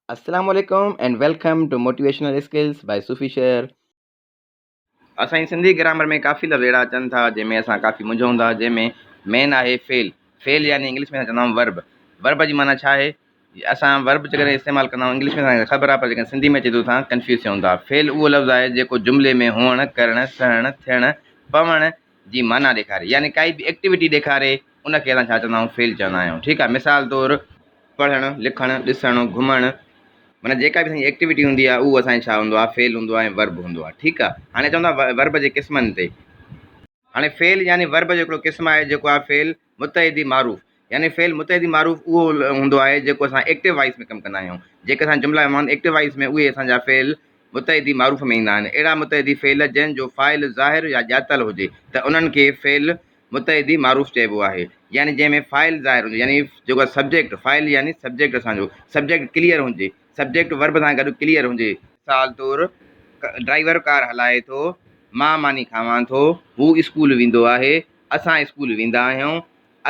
السلام عليڪم and welcome to motivational skills by Sufi Shar. اسان جي سنڌي گرامر ۾ ڪافي لفظ اهڙا اچن ٿا جنهن ۾ اسان ڪافي منجهون ٿا جنهن ۾ مين آهي فعل فعل يعني انگلش ۾ اسان چوندا آهيون ورب ورب جي معنيٰ ڇا آهي اسان ورب جيڪڏهن استعمال ڪندا آهيون انگلش ۾ اسان کي خبر آهي پر جيڪڏهن سنڌي ۾ اچي ٿو اسان ڪنفيوز ٿيون ٿا فعل اهو لفظ آهي جيڪو جملي ۾ هئڻ ڪرڻ سهڻ ٿيڻ پوڻ جي معنيٰ ڏيکاري يعني ڪائي به ايڪٽيوٽي ڏيکاري ان کي اسان ڇا چوندا آهيون فعل چوندا آهيون ٺيڪ آهي مثال طور پڙهڻ، لکڻ، ڏسڻ، گهمڻ معنيٰ جيڪا به اسان جي ايڪٽيوٽي هوندي آهي اهو اسان جو ڇا هوندو آهي فعل هوندو آهي ۽ ورب هوندو آهي ٺيڪ آهي هاڻي اچون ٿا ورب جي قسمن تي هاڻي فعل يعني ورب جو هڪڙو قسم آهي جيڪو آهي فعل متعدي معروف يعني فعل متعدي معروف اهو هوندو آهي جيڪو اسان ايڪٽو وائس ۾ ڪم ڪندا آهيون جيڪي اسان جملا هوندا آهن ايڪٽو وائس ۾ اهي اسان جا فعل متعدي معروف ۾ ايندا آهن اهڙا متعدي فعل جن جو فاعل ظاهر يا ڄاتل هجي ته انهن کي فعل متعدي معروف چئبو آهي يعني جنهن ۾ فاعل ظاهر هجي يعني جيڪو آهي سبجيڪٽ فاعل يعني سبجيڪٽ اسان جو سبجيڪٽ ڪليئر هجي سبجيڪٽ ورب سان گڏ ڪليئر هجي. مثال طور ڊرائيور ڪار هلائي ٿو، مان ماني کاوان ٿو، هو اسڪول ويندو آهي، اسان اسڪول ويندا آهيون،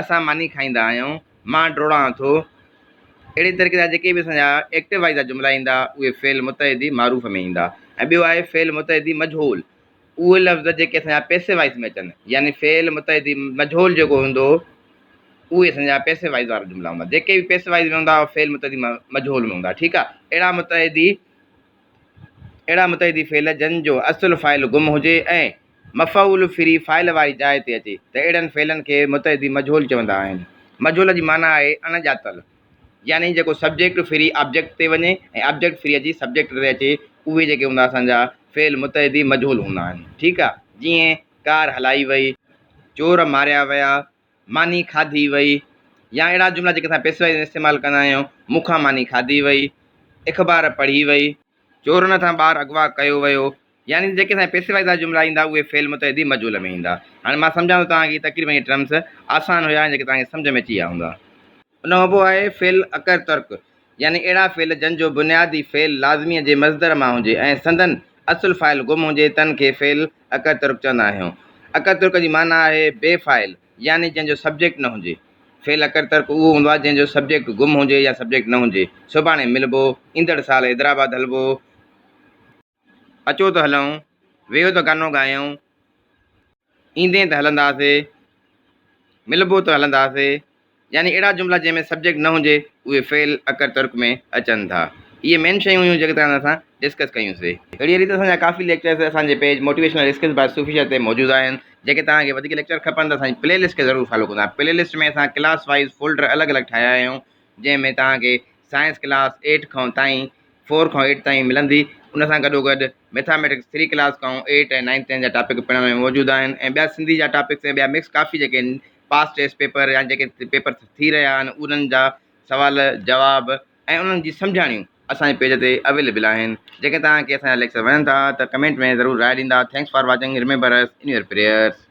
اسان ماني کائيندا آهيون، مان ڊوڙان ٿو. اهڙي طريقي سان جيڪي به اسان جا ايڪٽو وائيز جا جملا ايندا اهي فعل متعدي معروف ۾ ايندا ۽ ٻيو آهي فعل متعدي مجهول اهي لفظ جيڪي اسان جا پيسي وائيز ۾ اچن يعني فعل متعدي مجهول جيڪو هوندو اهي اسان جا پيسي وائيز وارا جملا هوندا جيڪي به پيسي وائيز ۾ هوندا اهي فعل متعدي مجهول ۾ هوندا ٺيڪ آهي اهڙا متعدي اهڙا متعدي فعل جن جو اصل فاعل گم هجي ۽ مفعول ڦري فاعل واري جاء تي اچي ته اهڙن فعلن کي متعدي مجهول چوندا آهن مجهول جي معنيٰ آهي اڻ ڄاتل يعني جيڪو سبجيڪٽ ڦري آبجيڪٽ تي وڃي ۽ آبجيڪٽ ڦري اچي سبجيڪٽ تي اچي اهي جيڪي هوندا اسان جا فعل متعدي مجهول هوندا آهن ٺيڪ آ جيئن ڪار هلائي وئي، چور ماريا ويا، ماني کاڌي وئي يا اهڙا جملا جيڪي اسان پيسوائي ۾ استعمال ڪندا آهيون مون کان ماني کاڌي وئي، اخبار پڙهي وئي، چورن هٿان ٻار اغوا ڪيو ويو يعني جيڪي اسان جي پيسي وائيز جملا ايندا اهي فعل متعدي مجهول ۾ ايندا. هاڻي مان سمجهان ٿو توهان کي تقريبن اهي ٽرمس آسان هيا ۽ جيڪي توهان کي سمجهه ۾ اچي ويا هوندا. ان کان پوء آهي فعل اڪر ترڪ يعني اهڙا فعل جن جو بنيادي فعل لازميء جي مصدر مان هجي ۽ سندن اصل فاعل گم هجي تن کي فعل اڪر ترڪ چوندا آهيون. اڪر ترڪ جي معنيٰ آهي بي فاعل يعني جنهن جو سبجيڪٽ نه هجي. فعل اڪر ترڪ اهو هوندو آهي جنهن جو سبجيڪٽ گم هجي يا سبجيڪٽ نه هجي. سڀاڻي ملبو، ايندڙ سال حيدرآباد هلبو. اچو ته هلون، ويهو ته گانو ڳايون، ايندين ته هلنداسي، ملبو ته هلنداسي، يعني اهڙا جملا جنهن ۾ سبجيڪٽ نه هجي اهي فعل اڪر ترڪ ۾ اچن ٿا. اهي مين شيون هيون جيڪي توهان سان ڊسڪس ڪيون سي. اهڙي ريت اسان جا ڪافي ليڪچرس اسان جي page motivational skills by Sufi Shah تي موجود آهن. جيڪي توهان کي وڌيڪ ليڪچر کپن ته اسان جي پلي لسٽ کي ضرور فالو ڪندا. پلي لسٽ ۾ اسان ڪلاس وائيز فولڊر الڳ الڳ ٺاهيا آهيون جنهن ۾ توهان کي سائنس ڪلاس ايٽ کان تائين فور کان ايٽ تائين ملندي ان سان گڏو گڏ ميٿاميٽڪس ٿري ڪلاس کان ايٽ ۽ نائنٿ ٽين جا ٽاپڪ پڻ ۾ موجود آهن ۽ ٻيا سنڌي جا ٽاپڪس ۽ ٻيا مڪس ڪافي جيڪي پاس ٽيسٽ پيپر يا جيڪي پيپر ٿي رهيا آهن انهن جا سوال جواب ۽ انهن جي سمجهاڻيون اسان جي پيج تي اويليبل آهن جيڪڏهن توهان کي اسان جا ليڪچر وڻن ٿا ته ڪمينٽ ۾ ضرور راء ڏيندا thanks for watching remember us in your prayers.